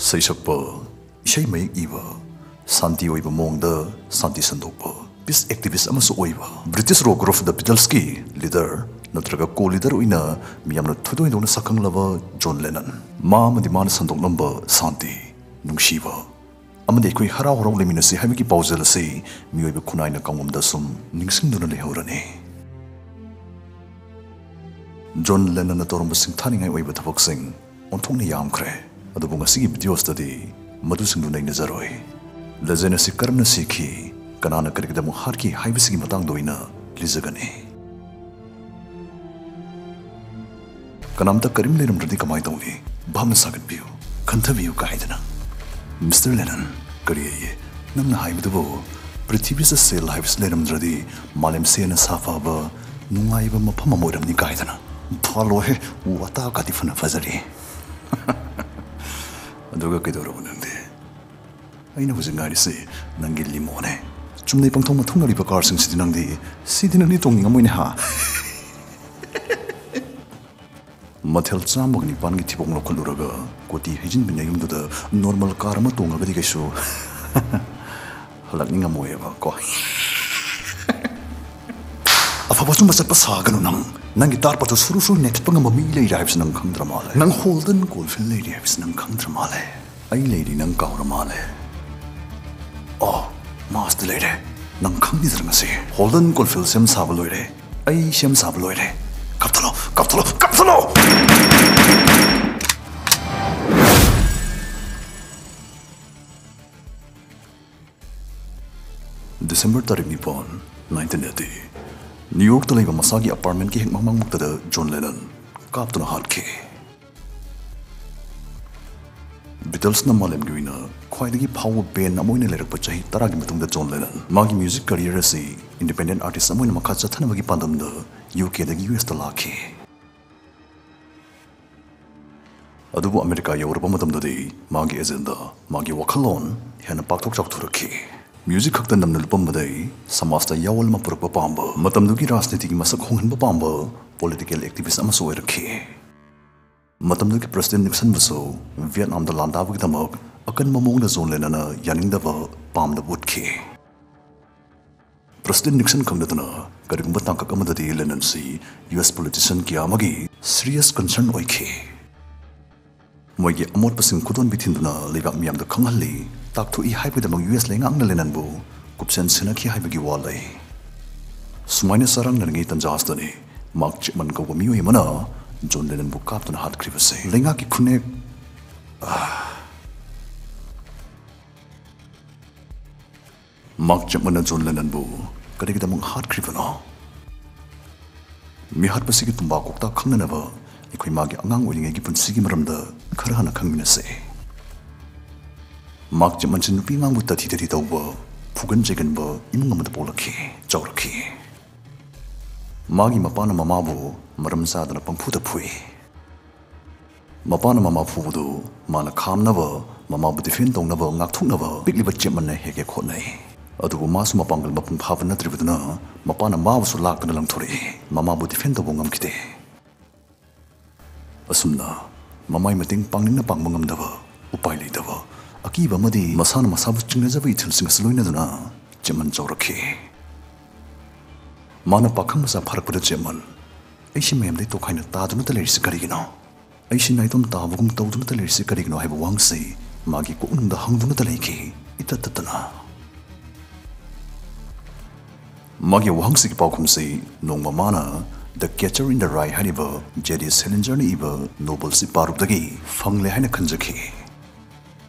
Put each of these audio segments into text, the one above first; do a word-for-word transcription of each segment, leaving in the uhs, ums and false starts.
ꯁꯩꯁꯛꯄ, ꯏꯁꯩ ꯃꯌꯦꯛ ꯏꯕ, ꯁꯥꯟꯇꯤ ꯑꯣꯏꯕ ꯃꯑꯣꯡꯗ ꯁꯥꯟꯇꯤ ꯁꯟꯗꯣꯛꯄ, peace activist ꯑꯃꯁꯨ ꯑꯣꯏꯕ, British rock group The Beatlesꯀꯤ leader ꯅꯠꯇ꯭ꯔꯒ co-leader ꯑꯣꯏꯅ ꯃꯤꯌꯥꯝꯅ ꯊꯣꯏꯗꯣꯛ ꯍꯦꯟꯗꯣꯛꯅ ꯁꯛꯈꯪꯂꯕ ꯖꯣꯟ ꯂꯦꯅꯟ, ꯃꯥ ꯑꯃꯗꯤ ꯃꯥꯅ ꯁꯟꯗꯣꯛꯂꯝꯕ ꯁꯥꯟꯇꯤ, ꯅꯨꯡꯁꯤꯕ ꯑꯃꯗꯤ ꯑꯩꯈꯣꯏ ꯍꯔꯥꯎ ꯍꯔꯥꯎ ꯂꯩꯃꯤꯟꯅꯁꯤ ꯍꯥꯏꯕꯒꯤ ꯄꯥꯎꯖꯦꯜ ꯑꯁꯤ ꯃꯤꯑꯣꯏꯕ ꯈꯨꯟꯅꯥꯏꯅ ꯀꯥꯡꯂꯝꯗ ꯁꯨꯝ ꯅꯤꯡꯁꯤꯡꯗꯨꯅ ꯂꯩꯍꯧꯔꯅꯤ꯫ ꯖꯣꯟ ꯂꯦꯅꯟꯅ ꯇꯧꯔꯝꯕ ꯁꯤꯡꯊꯥꯅꯤꯡꯉꯥꯏ ꯑꯣꯏꯕ ꯊꯕꯛꯁꯤꯡ ꯑꯣꯟꯊꯣꯛꯅ ꯌꯥꯝꯈ꯭ꯔꯦ꯫ ꯑꯗꯨꯕꯨ ꯉꯁꯤꯒꯤ videoꯁꯤꯗꯗꯤ ꯃꯗꯨꯁꯤꯡꯗꯨ ꯅꯩꯅꯖꯔꯣꯏ꯫ Legend ꯑꯁꯤ ꯀꯔꯝꯅ ꯁꯤꯈꯤ, ꯀꯅꯥꯅ ꯀꯔꯤꯒꯤꯗꯃꯛ ꯍꯥꯠꯈꯤ ꯍꯥꯏꯕꯁꯤꯒꯤ ꯃꯇꯥꯡꯗ ꯑꯣꯏꯅ ꯂꯤꯖꯒꯅꯤ꯫ ꯀꯅꯥꯝꯇ ꯀꯔꯤꯝ ꯂꯩꯔꯝꯗ꯭ꯔꯗꯤ ꯀꯃꯥꯏ ꯇꯧꯅꯤ? ꯚꯥꯞꯅ ꯁꯥꯒꯠꯄꯤꯌꯨ, ꯈꯟꯊꯕꯤꯌꯨ ꯀꯥꯏꯗꯅ꯫ Mister Lennon, ꯀꯔꯤ ꯑꯌꯦ? ꯅꯪꯅ ꯍꯥꯏꯕꯗꯨꯕꯨ ꯄ꯭ꯔꯤꯊꯤꯕꯤꯁꯤꯗ ꯁꯦꯜ ꯍꯥꯏꯕꯁꯤ ꯂꯩꯔꯝꯗ꯭ꯔꯗꯤ ꯃꯥꯂꯦꯝꯁꯦ ꯍꯦꯟꯅ ꯁꯥꯐꯕ, ꯅꯨꯡꯉꯥꯏꯕ ꯃꯐꯝ ꯑꯃ ꯑꯣꯏꯔꯝꯅꯤ ꯀꯥꯏꯗꯅ꯫ ꯐꯥꯜꯂꯣꯍꯦ, ꯋꯥꯇꯥꯒꯗꯤ ꯐꯅ ꯐꯖꯔꯤ꯫ ꯑꯗꯨꯒ ꯀꯩꯗꯧꯔꯕ ꯅꯪꯗꯤ? ꯑꯩꯅ ꯍꯧꯖꯤꯛ ꯉꯥꯏꯔꯤꯁꯤ ꯅꯪꯒꯤ limoꯅꯦ꯫ ꯆꯨꯝꯅꯩ ꯄꯪꯊꯧ ꯃꯊꯧꯅꯔꯤꯕ carꯁꯤꯡꯁꯤꯗꯤ ꯅꯪꯗꯤ, ꯁꯤꯗꯤ ꯅꯪꯗꯤ ꯇꯣꯡꯅꯤꯡꯉꯝꯃꯣꯏꯅꯦ ꯍꯥ? ꯃꯊꯦꯜ ꯆꯥꯝꯃꯒ ꯅꯤꯄꯥꯟꯒꯤ ꯊꯤꯕꯣꯡ ꯂꯧꯈꯠꯂꯨꯔꯒ ꯀꯣꯇꯤ ꯍꯩꯖꯤꯟꯕ ꯅꯌꯨꯝꯗꯨꯗ normal car ꯑꯃ ꯇꯣꯡꯉꯒꯗꯤ ꯀꯩꯁꯨ ꯍꯜꯂꯛꯅꯤꯡꯉꯝꯃꯣꯏꯑꯕ ꯀꯣ꯫ ꯑꯐꯕ ꯁꯨꯝꯕ ꯆꯠꯄ ꯁꯥꯒꯅꯨ ꯅꯪ꯫ ꯅꯪꯒꯤ ꯇꯥꯔꯄꯗꯨ ꯁꯨꯔꯨ ꯁꯨꯔꯨ ꯅꯦꯠꯊꯠꯄ ꯉꯝꯕ ꯃꯤ ꯂꯩꯔꯦ ꯍꯥꯏꯕꯁꯤ ꯅꯪ ꯈꯪꯗ꯭ꯔ ꯃꯥꯜꯂꯦ꯫ ꯅꯪ Holden Caulfield ꯂꯩꯔꯦ ꯍꯥꯏꯕꯁꯤ ꯅꯪ ꯈꯪꯗ꯭ꯔ ꯃꯥꯜꯂꯦ꯫ ꯑꯩ ꯂꯩꯔꯤ ꯅꯪ ꯀꯥꯎꯔ ꯃꯥꯜꯂꯦ꯫ ꯑꯣ, ꯃꯥꯁꯇ ꯂꯩꯔꯦ꯫ ꯅꯪ ꯈꯪꯈꯤꯗ꯭ꯔ ꯉꯁꯤ? Holden Caulfield ꯁꯦꯝ ꯁꯥꯕ ꯂꯣꯏꯔꯦ꯫ ꯑꯩ ꯁꯦꯝ ꯁꯥꯕ ꯂꯣꯏꯔꯦ꯫ ꯀꯞꯊꯠꯂꯣ, ꯀꯞꯊꯠꯂꯣ, ꯀꯞꯊꯠꯂꯣ! December ꯇꯥꯔꯤꯛ ꯅꯤꯄꯥꯟ, nineteen eighty꯫ New Yorkꯇ ꯂꯩꯕ ꯃꯁꯥꯒꯤ apartmentꯀꯤ ꯍꯦꯛ ꯃꯃꯥꯡꯃꯛꯇꯗ ꯖꯣꯟ ꯂꯦꯅꯟ ꯀꯥꯞꯇꯨꯅ ꯍꯥꯠꯈꯤ꯫ Beatlesꯅ ꯃꯥꯂꯦꯝꯒꯤ ꯑꯣꯏꯅ ꯈ꯭ꯋꯥꯏꯗꯒꯤ ꯐꯥꯎꯕ band ꯑꯃ ꯑꯣꯏꯅ ꯂꯩꯔꯛꯄ ꯆꯍꯤ ꯇꯔꯥꯒꯤ ꯃꯇꯨꯡꯗ ꯖꯣꯟ ꯂꯦꯅꯟ ꯃꯥꯒꯤ music career ꯑꯁꯤ independent artist ꯑꯃ ꯑꯣꯏꯅ ꯃꯈꯥ ꯆꯠꯊꯅꯕꯒꯤ ꯄꯥꯟꯗꯝꯗ UKꯗꯒꯤ USꯇ ꯂꯥꯛꯈꯤ꯫ ꯑꯗꯨꯕꯨ ꯑꯃꯦꯔꯤꯀꯥ ꯌꯧꯔꯕ ꯃꯇꯝꯗꯗꯤ ꯃꯥꯒꯤ agenda, ꯃꯥꯒꯤ ꯋꯥꯈꯜꯂꯣꯟ ꯍꯦꯟꯅ ꯄꯥꯛꯊꯣꯛ ꯆꯥꯎꯊꯣꯔꯛꯈꯤ꯫ Music ꯈꯛꯇ ꯅꯝꯅ ꯂꯨꯞꯄꯝꯕꯗꯩ ꯁꯃꯥꯖꯇ ꯌꯥꯑꯣꯜ ꯑꯃ ꯄꯨꯔꯛꯄ ꯄꯥꯝꯕ, ꯃꯇꯝꯗꯨꯒꯤ ꯔꯥꯖꯅꯤꯇꯤꯒꯤ ꯃꯁꯛ ꯍꯣꯡꯍꯟꯕ ꯄꯥꯝꯕ political activist ꯑꯃꯁꯨ ꯑꯣꯏꯔꯛꯈꯤ꯫ ꯃꯇꯝꯗꯨꯒꯤ ꯄ꯭ꯔꯁꯤꯗꯦꯟ ꯅꯤꯛꯁꯟꯕꯨꯁꯨ ꯚꯤꯌꯦꯠꯅꯥꯝꯗ ꯂꯥꯟꯗꯥꯕꯒꯤꯗꯃꯛ ꯑꯀꯟꯕ ꯃꯑꯣꯡꯗ ꯖꯣꯟ ꯂꯦꯅꯟꯅ ꯌꯥꯅꯤꯡꯗꯕ, ꯄꯥꯝꯗꯕ ꯎꯠꯈꯤ꯫ ꯄ꯭ꯔꯁꯤꯗꯦꯟ ꯅꯤꯛꯁꯟ ꯈꯪꯗꯗꯅ ꯀꯔꯤꯒꯨꯝꯕ ꯇꯥꯡꯀꯛ ꯑꯃꯗꯗꯤ ꯂꯦꯅꯟꯁꯤ ꯌꯨ ꯑꯦꯁ ꯄꯣꯂꯤꯇꯤꯁꯤꯌꯟ ꯀꯌꯥ ꯑꯃꯒꯤ ꯁꯤꯔꯤꯌꯁ ꯀꯟꯁꯔꯟ ꯑꯣꯏꯈꯤ꯫ ꯃꯣꯏꯒꯤ ꯑꯃꯣꯠꯄꯁꯤꯡ ꯈꯨꯗꯣꯟꯕꯤ ꯊꯤꯟꯗꯨꯅ ꯂꯩꯕꯥꯛ ꯃꯤꯌꯥꯝꯗ ꯈꯪꯍꯜꯂꯤ, ꯇꯥꯛꯊꯣꯛꯏ ꯍꯥꯏꯕꯒꯤꯗꯃꯛ ꯌꯨ ꯑꯦꯁ ꯂꯩꯉꯥꯛꯅ ꯂꯦꯅꯟꯕꯨ ꯀꯨꯞꯁꯦꯟ ꯁꯦꯟꯅꯈꯤ ꯍꯥꯏꯕꯒꯤ ꯋꯥ ꯂꯩ꯫ ꯁꯨꯃꯥꯏꯅ ꯆꯔꯥꯡꯅꯔꯤꯉꯩ ꯇꯟꯖꯥ ꯑꯁꯤꯗꯅꯤ ꯃꯥꯔꯛ ꯆꯦꯞꯃꯟ ꯀꯧꯕ ꯃꯤꯑꯣꯏ ꯑꯃꯅ ꯖꯣꯟ ꯂꯦꯅꯟꯕꯨ ꯀꯥꯞꯇꯨꯅ ꯍꯥꯠꯈ꯭ꯔꯤꯕꯁꯦ꯫ ꯂꯩꯉꯥꯛꯀꯤ ꯈꯨꯟꯅꯦꯛ꯫ Mark ꯆꯦꯞꯃꯟꯅ zone ꯂꯦꯅꯟꯕꯨ ꯀꯔꯤꯒꯤꯗꯃꯛ ꯍꯥꯠꯈ꯭ꯔꯤꯕꯅꯣ? ꯃꯤꯍꯥꯠꯄꯁꯤꯒꯤ ꯇꯨꯝꯕꯥ ꯀꯣꯛꯇꯥ ꯈꯪꯅꯅꯕ ꯑꯩꯈꯣꯏ ꯃꯥꯒꯤ ꯑꯉꯥꯡ ꯑꯣꯏꯔꯤꯉꯩꯒꯤ ꯄꯨꯟꯁꯤꯒꯤ ꯃꯔꯝꯗ ꯈꯔ ꯍꯥꯟꯅ ꯈꯪꯃꯤꯟꯅꯁꯦ꯫ ꯃꯥꯔꯛ ꯆꯦꯞꯃꯟꯁꯤ ꯅꯨꯄꯤ ꯑꯉꯥꯡꯕꯨ ꯇꯥꯊꯤ ꯇꯥꯊꯤ ꯇꯧꯕ, ꯐꯨꯒꯟ ꯆꯩꯒꯟꯕ ꯏꯃꯨꯡ ꯑꯃꯗ ꯄꯣꯛꯂꯛꯈꯤ, ꯆꯥꯎꯔꯛꯈꯤ꯫ ꯃꯥꯒꯤ ꯃꯄꯥꯅ ꯃꯃꯥꯕꯨ ꯃꯔꯝ ꯆꯥꯗꯅ ꯄꯪꯐꯨꯗ ꯐꯨꯏ꯫ ꯃꯄꯥꯅ ꯃꯃꯥ ꯐꯨꯕꯗꯨ ꯃꯥꯅ ꯈꯥꯝꯅꯕ, ꯃꯃꯥꯕꯨ ꯗꯤꯐꯦꯟ ꯇꯧꯅꯕ, ꯉꯥꯛꯊꯣꯛꯅꯕ ꯄꯤꯛꯂꯤꯕ ꯆꯦꯞꯃꯟꯅ ꯍꯦꯛ ꯍꯦꯛ ꯍꯣꯠꯅꯩ꯫ ꯑꯗꯨꯕꯨ ꯃꯥꯁꯨ ꯃꯄꯥꯡꯒꯜ ꯃꯄꯨꯡ ꯐꯥꯕ ꯅꯠꯇ꯭ꯔꯤꯕꯗꯨꯅ ꯃꯄꯥꯅ ꯃꯥꯕꯨꯁꯨ ꯂꯥꯛꯇꯨꯅ ꯂꯪꯊꯣꯔꯛꯏ꯫ ꯃꯃꯥꯕꯨ ꯗꯤꯐꯦꯟ ꯇꯧꯕ ꯉꯝꯈꯤꯗꯦ꯫ ꯑꯁꯨꯝꯅ ꯃꯃꯥꯏ ꯃꯇꯦꯡ ꯄꯥꯡꯅꯤꯡꯅ ꯄꯥꯡꯕ ꯉꯝꯗꯕ, ꯎꯄꯥꯏ ꯂꯩꯇꯕ, ꯑꯀꯤꯕ ꯑꯃꯗꯤ ꯃꯁꯥꯅ ꯃꯁꯥꯕꯨ ꯆꯤꯡꯅꯖꯕ ꯏꯊꯤꯜꯁꯤꯡ ꯑꯁꯤ ꯂꯣꯏꯅꯗꯨꯅ ꯆꯦꯞꯃꯟ ꯆꯥꯎꯔꯛꯈꯤ꯫ ꯃꯥꯅ ꯄꯥꯈꯪ ꯃꯆꯥ ꯐꯥꯔꯛꯄꯗ ꯆꯦꯞꯃꯟ, "ꯑꯩꯁꯤ ꯃꯌꯥꯝꯗꯩ ꯇꯣꯈꯥꯏꯅ ꯇꯥꯗꯨꯅꯇ ꯂꯩꯔꯤꯁꯤ ꯀꯔꯤꯒꯤꯅꯣ? ꯑꯩꯁꯤ ꯅꯥꯏꯇꯣꯝ ꯇꯥꯕꯒꯨꯝ ꯇꯧꯗꯨꯅꯇ ꯂꯩꯔꯤꯁꯤ ꯀꯔꯤꯒꯤꯅꯣ?" ꯍꯥꯏꯕ ꯋꯥꯍꯪꯁꯤ ꯃꯥꯒꯤ ꯀꯣꯛꯅꯨꯡꯗ ꯍꯪꯗꯨꯅꯇ ꯂꯩꯈꯤ, ꯏꯇꯠ ꯇꯠꯇꯅ꯫ ꯃꯥꯒꯤ ꯋꯥꯍꯪꯁꯤꯒꯤ ꯄꯥꯎꯈꯨꯝꯁꯤ ꯅꯣꯡꯃ ꯃꯥꯅ The Catcher in the Rye ꯍꯥꯏꯔꯤꯕ ꯖꯦ ꯗꯤ ꯁꯦꯂꯤꯟꯖꯔꯅ ꯏꯕ ꯅꯣꯕꯦꯜꯁꯤ ꯄꯥꯔꯨꯕꯗꯒꯤ ꯐꯪꯂꯦ ꯍꯥꯏꯅ ꯈꯟꯖꯈꯤ꯫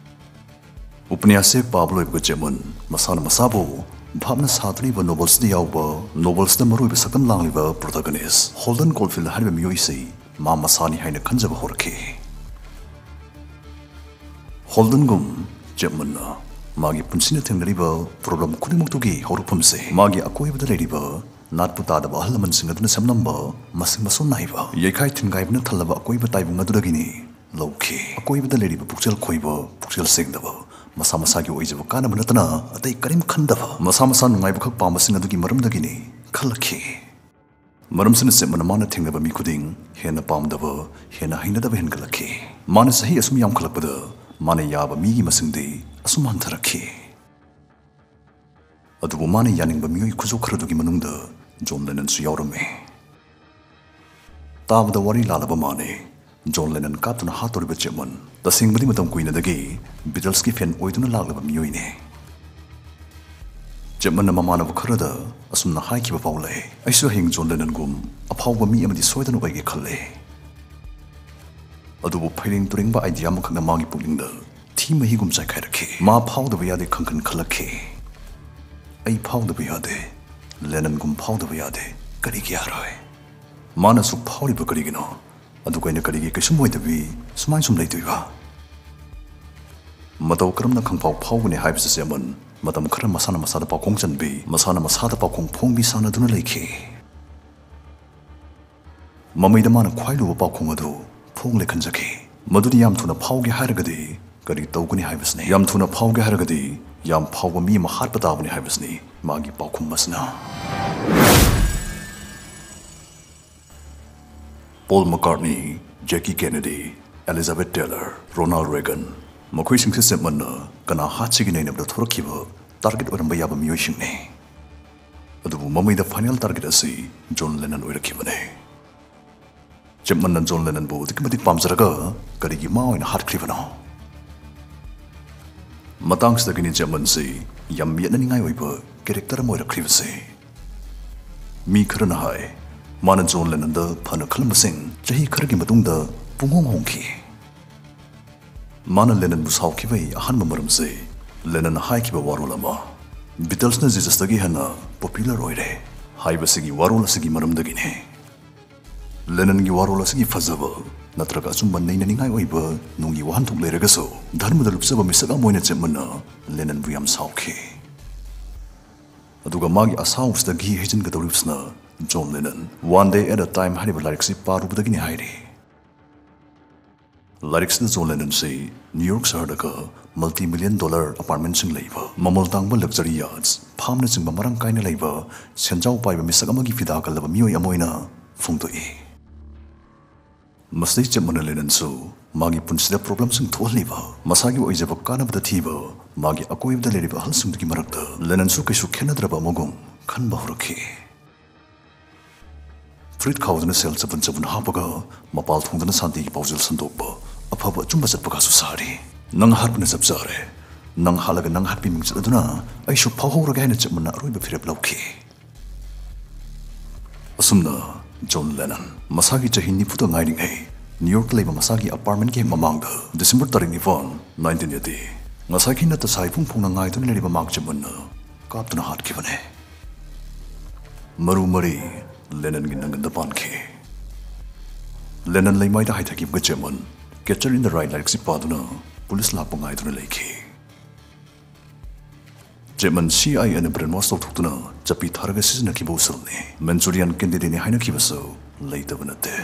ꯎꯄꯅ꯭ꯌꯥꯁꯁꯦ ꯄꯥꯕ ꯂꯣꯏꯕꯒ ꯆꯦꯞꯃꯟ ꯃꯁꯥꯅ ꯃꯁꯥꯕꯨ ꯚꯥꯞꯅ ꯁꯥꯗꯨꯅ ꯏꯕ ꯅꯣꯕꯦꯜꯁꯤꯗ ꯌꯥꯎꯕ, ꯅꯣꯕꯦꯜꯁꯤꯗ ꯃꯔꯨꯑꯣꯏꯕ ꯁꯛꯇꯝ ꯂꯥꯡꯂꯤꯕ ꯄ꯭ꯔꯣꯇꯥꯒꯅꯤꯁ ꯍꯣꯜꯗꯟ ꯀꯣꯜꯐꯤꯜꯗ ꯍꯥꯏꯔꯤꯕ ꯃꯤꯑꯣꯏꯁꯤ ꯃꯥ ꯃꯁꯥꯅꯤ ꯍꯥꯏꯅ ꯈꯟꯖꯕ ꯍꯧꯔꯛꯈꯤ꯫ ꯍꯣꯜꯗꯟꯒꯨꯝ ꯆꯦꯞꯃꯟꯅ ꯃꯥꯒꯤ ꯄꯨꯟꯁꯤꯅ ꯊꯦꯡꯅꯔꯤꯕ ꯄ꯭ꯔꯣꯕ꯭ꯂꯦꯝ ꯈꯨꯗꯤꯡꯃꯛꯇꯨꯒꯤ ꯍꯧꯔꯛꯐꯝꯁꯦ ꯃꯥꯒꯤ ꯑꯀꯣꯏꯕꯗ ꯂꯩꯔꯤꯕ ꯅꯥꯠꯄꯨ ꯇꯥꯗꯕ ꯑꯍꯜ ꯂꯃꯟꯁꯤꯡ ꯑꯗꯨꯅ ꯁꯦꯝꯂꯝꯕ ꯃꯁꯤꯡ ꯃꯁꯣꯟ ꯅꯥꯏꯕ, ꯌꯩꯈꯥꯏ ꯊꯤꯟꯒꯥꯏꯕꯅ ꯊꯜꯂꯕ ꯑꯀꯣꯏꯕ ꯇꯥꯏꯕꯪ ꯑꯗꯨꯗꯒꯤꯅꯤ ꯂꯧꯈꯤ꯫ ꯑꯀꯣꯏꯕꯗ ꯂꯩꯔꯤꯕ ꯄꯨꯛꯆꯦꯜ ꯈꯣꯏꯕ, ꯄꯨꯛꯆꯦꯜ ꯁꯦꯡꯗꯕ, ꯃꯁꯥ ꯃꯁꯥꯒꯤ ꯑꯣꯏꯖꯕ ꯀꯥꯟꯅꯕ ꯅꯠꯇꯅ ꯑꯇꯩ ꯀꯔꯤꯝ ꯈꯟꯗꯕ, ꯃꯁꯥ ꯃꯁꯥ ꯅꯨꯡꯉꯥꯏꯕꯈꯛ ꯄꯥꯝꯕꯁꯤꯡ ꯑꯗꯨꯒꯤ ꯃꯔꯝꯗꯒꯤꯅꯤ ꯈꯜꯂꯛꯈꯤ꯫ ꯃꯔꯝꯁꯤꯅ ꯆꯦꯞꯃꯟꯅ ꯃꯥꯅ ꯊꯦꯡꯅꯕ ꯃꯤ ꯈꯨꯗꯤꯡ ꯍꯦꯟꯅ ꯄꯥꯝꯗꯕ, ꯍꯦꯟꯅ ꯍꯩꯅꯗꯕ ꯍꯦꯟꯒꯠꯂꯛꯈꯤ꯫ ꯃꯥꯅ ꯆꯍꯤ ꯑꯁꯨꯝ ꯌꯥꯝꯈꯠꯂꯛꯄꯗ ꯃꯥꯅ ꯌꯥꯕ ꯃꯤꯒꯤ ꯃꯁꯤꯡꯗꯤ ꯑꯁꯨꯝ ꯍꯟꯊꯔꯛꯈꯤ꯫ ꯑꯗꯨꯕꯨ ꯃꯥꯅ ꯌꯥꯅꯤꯡꯕ ꯃꯤꯑꯣꯏ ꯈꯨꯖꯣꯛ ꯈꯔꯗꯨꯒꯤ ꯃꯅꯨꯡꯗ ꯖꯣꯟ ꯂꯦꯅꯟꯁꯨ ꯌꯥꯎꯔꯝꯃꯤ꯫ ꯇꯥꯕꯗ ꯋꯥꯔꯤ ꯂꯥꯜꯂꯕ ꯃꯥꯜꯂꯦ꯫ ꯖꯣꯟ ꯂꯦꯅꯟ ꯀꯥꯞꯇꯨꯅ ꯍꯥꯠꯇꯧꯔꯤꯕ ꯆꯦꯞꯃꯟ ꯇꯁꯦꯡꯕꯗꯤ ꯃꯇꯝ ꯀꯨꯏꯅꯗꯒꯤ ꯕꯤꯇꯜꯁꯀꯤ ꯐꯦꯟ ꯑꯣꯏꯗꯨꯅ ꯂꯥꯛꯂꯕ ꯃꯤꯑꯣꯏꯅꯤ꯫ ꯆꯦꯞꯃꯟꯅ ꯃꯃꯥꯟꯅꯕ ꯈꯔꯗ ꯑꯁꯨꯝꯅ ꯍꯥꯏꯈꯤꯕ ꯐꯥꯎ ꯂꯩ, "ꯑꯩꯁꯨ ꯍꯌꯦꯡ ꯖꯣꯟ ꯂꯦꯅꯟꯒꯨꯝ ꯑꯐꯥꯎꯕ ꯃꯤ ꯑꯃꯗꯤ ꯁꯣꯏꯗꯅ ꯑꯣꯏꯒꯦ ꯈꯜꯂꯦ"꯫ ꯑꯗꯨꯕꯨ ꯐꯩꯔꯦꯡ ꯇꯨꯔꯦꯡꯕ ꯑꯥꯏꯗꯤꯌꯥ ꯑꯃꯈꯛꯅ ꯃꯥꯒꯤ ꯄꯨꯛꯅꯤꯡꯗ ꯊꯤ ꯃꯍꯤꯒꯨꯝ ꯆꯥꯏꯈꯥꯏꯔꯛꯈꯤ꯫ ꯃꯥ ꯐꯥꯎꯗꯕ ꯌꯥꯗꯦ ꯈꯪꯈꯟ ꯈꯜꯂꯛꯈꯤ꯫ "ꯑꯩ ꯐꯥꯎꯗꯕ ꯌꯥꯗꯦ, ꯂꯦꯅꯟꯒꯨꯝ ꯐꯥꯎꯗꯕ ꯌꯥꯗꯦ, ꯀꯔꯤꯒꯤ ꯌꯥꯔꯣꯏ? ꯃꯥꯅ ꯑꯁꯨꯛ ꯐꯥꯎꯔꯤꯕ ꯀꯔꯤꯒꯤꯅꯣ? ꯑꯗꯨꯒ ꯑꯩꯅ ꯀꯔꯤꯒꯤ ꯀꯩꯁꯨꯝ ꯑꯣꯏꯗꯕꯤ ꯁꯨꯃꯥꯏꯅ ꯁꯨꯝ ꯂꯩꯗꯣꯏꯕ?" ꯃꯇꯧ ꯀꯔꯝꯅ ꯈꯪꯐꯥꯎ ꯐꯥꯎꯒꯅꯤ ꯍꯥꯏꯕꯁꯤ ꯆꯦꯃꯟ ꯃꯇꯝ ꯈꯔ ꯃꯁꯥꯅ ꯃꯁꯥꯗ ꯄꯥꯎꯈꯣꯡ ꯆꯟꯕꯤ, ꯃꯁꯥꯅ ꯃꯁꯥꯗ ꯄꯥꯎꯈꯣꯡ ꯐꯣꯡꯕꯤ ꯁꯥꯟꯅꯗꯨꯅ ꯂꯩꯈꯤ꯫ ꯃꯃꯩꯗ ꯃꯥꯅ ꯈ꯭ꯋꯥꯏ ꯂꯨꯕ ꯄꯥꯎꯈꯣꯡ ꯑꯗꯨ ꯐꯣꯡꯂꯦ ꯈꯟꯖꯈꯤ꯫ ꯃꯗꯨꯗꯤ ꯌꯥꯝ ꯊꯨꯅ ꯐꯥꯎꯒꯦ ꯍꯥꯏꯔꯒꯗꯤ ꯀꯔꯤ ꯇꯧꯒꯅꯤ ꯍꯥꯏꯕꯁꯤꯅꯤ꯫ ꯌꯥꯝ ꯊꯨꯅ ꯐꯥꯎꯒꯦ ꯍꯥꯏꯔꯒꯗꯤ ꯌꯥꯝ ꯐꯥꯎꯕ ꯃꯤ ꯑꯃ ꯍꯥꯠꯄ ꯇꯥꯕꯅꯤ ꯍꯥꯏꯕꯁꯤꯅꯤ ꯃꯥꯒꯤ ꯄꯥꯎꯈꯨꯝ ꯑꯁꯤꯅ꯫ ꯄꯣꯜ ꯃꯀꯥꯔꯠꯅꯤ, ꯖꯦꯀꯤ ꯀꯦꯅꯦꯗꯤ, ꯑꯦꯂꯤꯖꯥꯕꯦꯊ ꯇꯦꯂꯔ, ꯔꯣꯅꯥꯜꯗ ꯔꯦꯒꯟ, ꯃꯈꯣꯏꯁꯤꯡꯁꯦ ꯆꯦꯞꯃꯟꯅ ꯀꯅꯥ ꯍꯥꯠꯁꯤꯒꯦ ꯅꯩꯅꯕꯗ ꯊꯣꯔꯛꯈꯤꯕ ꯇꯥꯔꯒꯦꯠ ꯑꯣꯏꯔꯝꯕ ꯌꯥꯕ ꯃꯤꯑꯣꯏꯁꯤꯡꯅꯤ꯫ ꯑꯗꯨꯕꯨ ꯃꯃꯩꯗ ꯐꯥꯏꯅꯦꯜ ꯇꯥꯔꯒꯦꯠ ꯑꯁꯤ ꯖꯣꯟ ꯂꯦꯅꯟ ꯑꯣꯏꯔꯛꯈꯤꯕꯅꯤ꯫ ꯆꯦꯞꯃꯟꯅ ꯖꯣꯟ ꯂꯦꯅꯟꯕꯨ ꯑꯗꯨꯛꯀꯤ ꯃꯇꯤꯛ ꯄꯥꯝꯖꯔꯒ ꯀꯔꯤꯒꯤ ꯃꯥ ꯑꯣꯏꯅ ꯍꯥꯠꯈ꯭ꯔꯤꯕꯅꯣ? ꯃꯇꯥꯡꯁꯤꯗꯒꯤꯅꯤ ꯆꯦꯞꯃꯟꯁꯤ ꯌꯥꯝ ꯌꯦꯠꯅꯅꯤꯡꯉꯥꯏ ꯑꯣꯏꯕ ꯀꯦꯔꯦꯛꯇꯔ ꯑꯃ ꯑꯣꯏꯔꯛꯈ꯭ꯔꯤꯕꯁꯦ꯫ ꯃꯤ ꯈꯔꯅ ꯍꯥꯏ, ꯃꯥꯅ ꯖꯣꯟ ꯂꯦꯅꯟꯗ ꯐꯅ ꯈꯜꯂꯝꯕꯁꯤꯡ ꯆꯍꯤ ꯈꯔꯒꯤ ꯃꯇꯨꯡꯗ ꯄꯨꯡꯍꯣꯡ ꯍꯣꯡꯈꯤ꯫ ꯃꯥꯅ ꯂꯦꯅꯟꯕꯨ ꯁꯥꯎꯈꯤꯕꯒꯤ ꯑꯍꯥꯟꯕ ꯃꯔꯝꯁꯦ ꯂꯦꯅꯟꯅ ꯍꯥꯏꯈꯤꯕ ꯋꯥꯔꯣꯜ ꯑꯃ, "ꯕꯤꯇꯜꯁꯅ ꯖꯤꯖꯁꯇꯒꯤ ꯍꯦꯟꯅ ꯄꯣꯄꯨꯂꯔ ꯑꯣꯏꯔꯦ" ꯍꯥꯏꯕꯁꯤꯒꯤ ꯋꯥꯔꯣꯜ ꯑꯁꯤꯒꯤ ꯃꯔꯝꯗꯒꯤꯅꯤ꯫ ꯂꯦꯅꯟꯒꯤ ꯋꯥꯔꯣꯜ ꯑꯁꯤꯒꯤ ꯐꯖꯕ ꯅꯠꯇ꯭ꯔꯒ ꯑꯆꯨꯝꯕ ꯅꯩꯅꯅꯤꯡꯉꯥꯏ ꯑꯣꯏꯕ ꯅꯨꯡꯒꯤ ꯋꯥꯍꯟꯊꯣꯛ ꯂꯩꯔꯒꯁꯨ, ꯙꯔꯃꯗ ꯂꯨꯞꯆꯕ ꯃꯤꯁꯛ ꯑꯃ ꯑꯣꯏꯅ ꯆꯦꯞꯃꯟꯅ ꯂꯦꯅꯟꯕꯨ ꯌꯥꯝ ꯁꯥꯎꯈꯤ꯫ ꯑꯗꯨꯒ ꯃꯥꯒꯤ ꯑꯁꯥꯎꯕꯁꯤꯗ ꯘꯤ ꯍꯩꯖꯤꯟꯒꯗꯧꯔꯤꯕꯁꯤꯅ zone ꯂꯦꯅꯟ One Day at a Time ꯍꯥꯏꯔꯤꯕ ꯂꯥꯏꯔꯤꯛꯁꯤ ꯄꯥꯔꯨꯕꯗꯒꯤꯅꯤ ꯍꯥꯏꯔꯤ꯫ ꯂꯥꯏꯔꯤꯛꯁꯤꯗ ꯖꯣꯟ ꯂꯦꯅꯟꯁꯤ ꯅ꯭ꯌꯨ ꯌꯣꯔꯛ ꯁꯍꯔꯗꯒ multi million dollar apartmentꯁꯤꯡ ꯂꯩꯕ, ꯃꯃꯜ ꯇꯥꯡꯕ luxury yachts, ꯐꯥꯝꯅꯆꯤꯡꯕ ꯃꯔꯥꯡ ꯀꯥꯏꯅ ꯂꯩꯕ, ꯁꯦꯟꯖꯥꯎ ꯄꯥꯏꯕ ꯃꯤꯁꯛ ꯑꯃꯒꯤ ꯐꯤꯗꯥ ꯀꯜꯂꯕ ꯃꯤꯑꯣꯏ ꯑꯃ ꯑꯣꯏꯅ ꯐꯣꯡꯗꯣꯛꯏ꯫ ꯃꯁꯤꯗꯩ ꯆꯞ ꯃꯥꯟꯅ ꯂꯦꯅꯟꯁꯨ ꯃꯥꯒꯤ ꯄꯨꯟꯁꯤꯗ problemꯁꯤꯡ ꯊꯣꯛꯍꯜꯂꯤꯕ, ꯃꯁꯥꯒꯤ ꯑꯣꯏꯖꯕ ꯀꯥꯟꯅꯕꯗ ꯊꯤꯕ, ꯃꯥꯒꯤ ꯑꯀꯣꯏꯕꯗ ꯂꯩꯔꯤꯕ ꯑꯍꯜꯁꯤꯡꯗꯨꯒꯤ ꯃꯔꯛꯇ ꯂꯦꯅꯟꯁꯨ ꯀꯩꯁꯨ ꯈꯦꯠꯅꯗ꯭ꯔꯕ ꯑꯃꯒꯨꯝ ꯈꯟꯕ ꯍꯧꯔꯛꯈꯤ꯫ ꯐꯨꯔꯤꯠ ꯈꯥꯎꯗꯨꯅ ꯁꯦꯜ ꯆꯕꯨꯟ ꯆꯕꯨꯟ ꯍꯥꯞꯄꯒ ꯃꯄꯥꯜ ꯊꯣꯡꯗꯨꯅ ꯁꯥꯟꯇꯤꯒꯤ ꯄꯥꯎꯖꯦꯜ ꯁꯟꯗꯣꯛꯄ, ꯑꯐꯕ ꯑꯆꯨꯝꯕ ꯆꯠꯄꯒꯁꯨ ꯁꯥꯔꯤ꯫ "ꯅꯪ ꯍꯥꯠꯄꯅ ꯆꯞ ꯆꯥꯔꯦ꯫ ꯅꯪ ꯍꯥꯠꯂꯒ ꯅꯪ ꯍꯥꯠꯄꯤ ꯃꯤꯡꯆꯠ ꯑꯗꯨꯅ ꯑꯩꯁꯨ ꯐꯥꯎꯍꯧꯔꯒꯦ" ꯍꯥꯏꯅ ꯆꯞ ꯃꯥꯟꯅ ꯑꯔꯣꯏꯕ ꯐꯤꯔꯦꯞ ꯂꯧꯈꯤ꯫ ꯑꯁꯨꯝꯅ ꯖꯣꯟ ꯂꯦꯅꯟ ꯃꯁꯥꯒꯤ ꯆꯍꯤ ꯅꯤꯐꯨꯗ ꯉꯥꯏꯔꯤꯉꯩ ꯅ꯭ꯌꯨ ꯌꯣꯔꯛꯇ ꯂꯩꯕ ꯃꯁꯥꯒꯤ apartmentꯀꯤ ꯍꯦꯛ ꯃꯃꯥꯡꯗ December ꯇꯥꯔꯤꯛ ꯅꯤꯄꯥꯟ, nineteen eighty, ꯉꯁꯥꯏꯒꯤ ꯅꯠꯇ ꯁꯥꯏꯕꯨꯡ ꯐꯣꯡꯅ ꯉꯥꯏꯗꯨꯅ ꯂꯩꯔꯤꯕ ꯃꯍꯥꯛ ꯆꯦꯃꯟꯅ ꯀꯥꯞꯇꯨꯅ ꯍꯥꯠꯈꯤꯕꯅꯦ꯫ ꯃꯔꯨ ꯃꯔꯤ ꯂꯦꯅꯟꯒꯤ ꯅꯪꯒꯟꯗ ꯄꯥꯟꯈꯤ꯫ ꯂꯦꯅꯟ ꯂꯩꯃꯥꯏꯗ ꯍꯥꯏꯊꯈꯤꯕꯒ ꯆꯦꯃꯟ Catcher in the Rye ꯂꯥꯏꯔꯤꯛꯁꯤ ꯄꯥꯗꯨꯅ ꯄꯨꯂꯤꯁ ꯂꯥꯛꯄ ꯉꯥꯏꯗꯨꯅ ꯂꯩꯈꯤ꯫ ꯆꯦꯃꯟ ꯁꯤ ꯑꯥꯏ ꯑꯦꯅ brainwash ꯇꯧꯊꯣꯛꯇꯨꯅ ꯆꯞꯄꯤ ꯊꯥꯔꯒ ꯁꯤꯖꯤꯟꯅꯈꯤꯕ ꯎꯁꯜꯅꯤ꯫ Manchurian candidateꯅꯤ ꯍꯥꯏꯅꯈꯤꯕꯁꯨ ꯂꯩꯇꯕ ꯅꯠꯇꯦ꯫